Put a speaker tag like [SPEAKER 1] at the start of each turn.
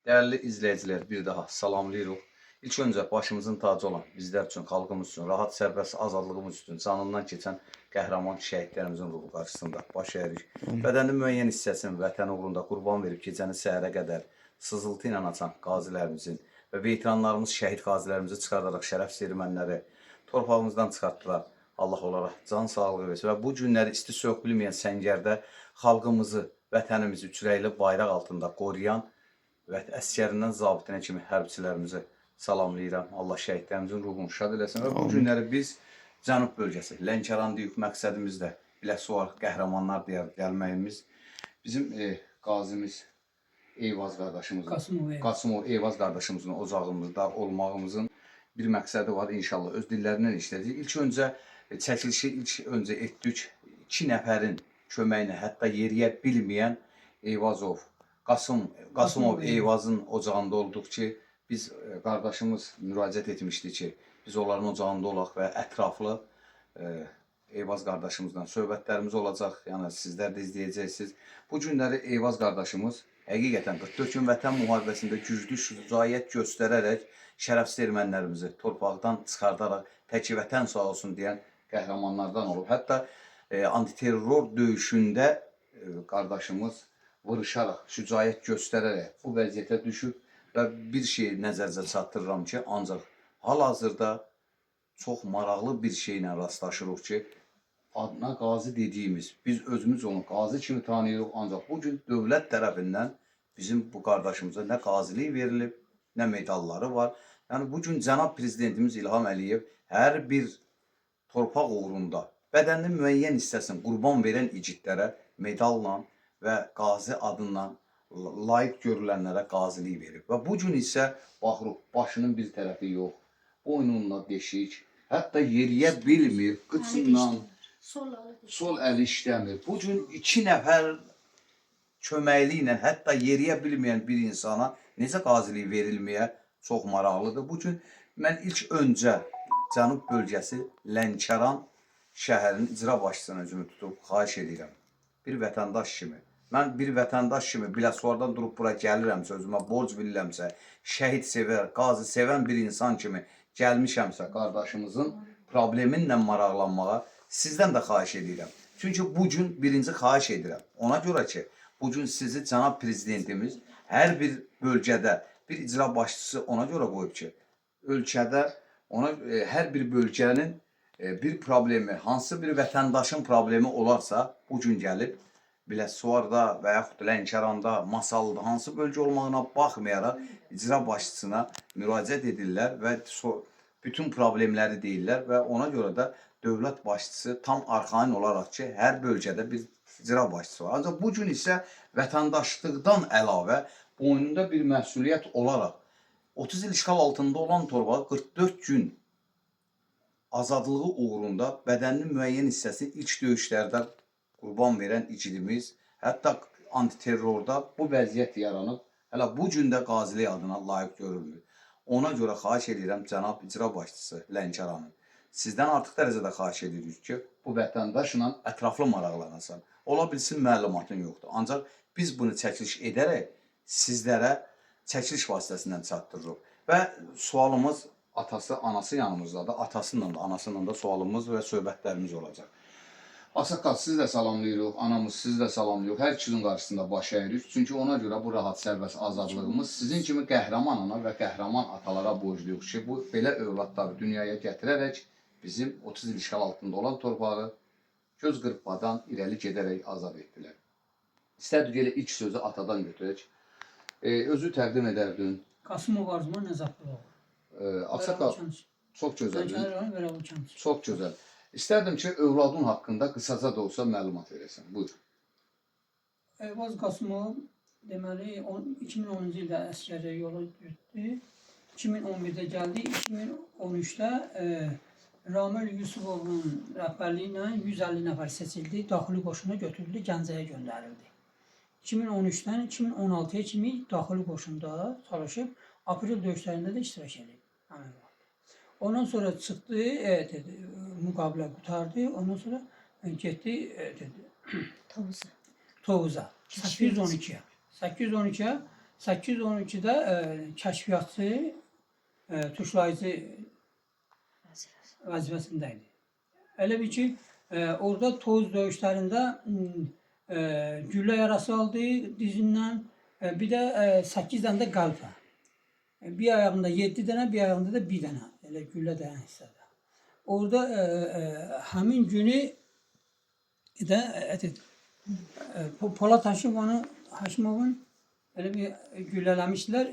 [SPEAKER 1] Dəyərli izləyicilər, bir daha salamlayırıq. İlk öncə başımızın tacı olan bizlər üçün, xalqımız üçün, rahat, sərbəst azadlığımız üçün canından keçən qəhrəman şəhidlərimizin ruhu qarşısında baş əyirik. Bədənin müəyyən hissəsini vətən uğrunda qurban verib gecəni səhərə qədər sızıltı ilə açan qazilərimizin və veteranlarımız, şəhid qazilərimizi çıxardaraq şərəfsiz erməniləri torpağımızdan çıxartdılar. Allah onlara can sağlığı versin və bu günləri isti soyuq bilməyən səngərdə xalqımızı, vətənimizi üçrəngli bayraq altında qoruyan və əsgərindən zabitinə kimi hərbçilərimizi salamlayıram. Allah şəhidlərimizin ruhunu şad eləsin və bu günləri biz Cənub bölgəsi, Lənkəran deyik, məqsədimiz də Biləsuvar qəhrəmanlar deyər gəlməyimiz. Bizim qazimiz Eyvaz qardaşımızın,
[SPEAKER 2] Qasımov Eyvaz.
[SPEAKER 1] Qasımov Eyvaz qardaşımızın ocağımızda olmağımızın bir məqsədi var inşallah. Öz dillərindən işləyəcək. İlk öncə çəkilişi ilk öncə etdik. 2 nəfərin köməyinə, hətta yeriyə bilməyən Eyvazov, Qasımov
[SPEAKER 2] Qasımov
[SPEAKER 1] Eyvazın ocağında olduq ki, biz qardaşımız müraciət etmişdi ki, biz onların ocağında olaq və ətraflı Eyvaz qardaşımızla söhbətlərimiz olacaq. Yəni sizlər də izləyəcəksiniz. Bu günləri Eyvaz qardaşımız həqiqətən 44 gün Vətən müharibəsində güclü şücaət göstərərək şərəfsiz ermənilərimizi torpaqdan çıxardaraq tək vətən sağ olsun deyən qəhrəmanlardan olub. Hətta antiterror döyüşündə qardaşımız vuruşaraq, şücaət göstərərək bu vəziyyətə düşüb və bir şey nəzərinizə çatdırıram ki, ancaq hal-hazırda çox maraqlı bir şeylə rastlaşırıq ki, adına qazi dediyimiz, biz özümüz onu qazi kimi tanıyırıq, ancaq bu gün dövlət tərəfindən bizim bu qardaşımıza nə qazilik verilib, nə medalları var. Yəni bu gün cənab prezidentimiz İlham Əliyev hər bir torpaq uğrunda bədəninin müəyyən hissəsini qurban verən igidlərə medalla və qazi adından layiq görülənlərə qazilik verib. Və bu gün isə baxırıq, başının bir tərəfi yox, boynunda deşik, hətta yeriyə bilmir, qıçından
[SPEAKER 3] Sol əli.
[SPEAKER 1] sol əli işləmir. Bu gün 2 nəfər köməkliyi ilə hətta yeriyə bilməyən bir insana necə qazilik verilməyə çox maraqlıdır. Bu gün mən ilk öncə Cənub bölgəsi Lənkəran şəhərinin icra başçısına özümü tutub xahiş edirəm. Bir vətəndaş kimi, mən bir vətəndaş kimi Biləsuvardan durub bura gəlirəmsə, özümə borc bilirəmsə, şəhid sevər, qazi sevən bir insan kimi gəlmişəmsə qardaşımızın probleminlə maraqlanmağa sizdən də xahiş edirəm. Çünki bu gün birinci xahiş edirəm. Ona görə ki, bu gün sizi cənab prezidentimiz hər bir bölgədə bir icra başçısı ona görə qoyub ki, ölkədə ona hər bir bölgənin bir problemi, hansı bir vətəndaşın problemi olarsa, bu gün gəlib Biləsuvarda və yaxud Lənkəranda, Masallıda hansı bölgə olmağına baxmayaraq icra başçısına müraciət edirlər və bütün problemləri deyirlər və ona görə də dövlət başçısı tam arxayın olaraq ki, hər bölgədə bir icra başçısı var. Ancaq bu gün isə vətəndaşlıqdan əlavə boynunda bir məsuliyyət olaraq 30 il işğal altında olan torpağı 44 gün azadlığı uğrunda bədəninin müəyyən hissəsini ilk döyüşlərdə qurban verən igidimiz, hətta antiterrorda bu vəziyyət yaranıb, hələ bu gün də qazilik adına layiq görülmür. Ona görə xahiş edirəm cənab icra başçısı Lənkəranın. Sizdən artıq dərəcədə xahiş edirik ki, bu vətəndaşla ətraflı maraqlanasan. Ola bilsin məlumatın yoxdur. Ancaq biz bunu çəkiliş edərək sizlərə çəkiliş vasitəsindən çatdırırıq. Və sualımız atası, anası yanımızdadır. Atasıyla da, anasıyla da sualımız və söhbətlərimiz olacaq. Ağsaqqal, sizi də salamlayırıq, anamız sizi də salamlayırıq. Hər ikinin qarşısında baş əyirik. Çünki ona görə bu rahat, sərbəst azadlığımız sizin kimi qəhrəman ana və qəhrəman atalara borcluyuq ki, bu belə övladları dünyaya gətirərək bizim 30 il işğal altında olan torpağı göz qırpmadan irəli gedərək azad etdilər. İstərdik elə ilk sözü atadan götürək. Özü təqdim edərdin.
[SPEAKER 2] Qasımov Arzuman Nəzəfquluoğlu.
[SPEAKER 1] Ağsaqqal, çox gözəl.
[SPEAKER 2] Lənkəran rayon Vərabıl kəndi.
[SPEAKER 1] Çox gözəl. İstərdim ki, övladın haqqında qısaca da olsa məlumat verəsən. Buyur.
[SPEAKER 2] Eyvaz Qasımov deməli 2010-cu ildə əsgərə yola getdi. 2011-də gəldi. 2013-də Ramil Yusufovun rəhbərliyi ilə 150 nəfər seçildi. Daxili qoşuna götürüldü, Gəncəyə göndərildi. 2013-dən 2016-ya kimi daxili qoşunda çalışıb, aprel döyüşlərində də iştirak edib. Həmin vaxt. Ondan sonra çıxdı, dedi, müqavilə qurtardı. Ondan sonra getdi, dedi,
[SPEAKER 3] Tovuza.
[SPEAKER 2] Tovuza 812-yə. 812-yə 812-də kəşfiyyatçı, tuşlayıcı vəzifəsində idi. Elə bil ki, orada toz döyüşlərində güllə yarası aldı dizindən, bir də 8 dənə də qalfa. Bir ayağında 7 dənə, bir ayağında da bir dənə elə güllə dəyən hissədə. Orada həmin günü də Polat Həşimovun elə bir güllələmişdilər.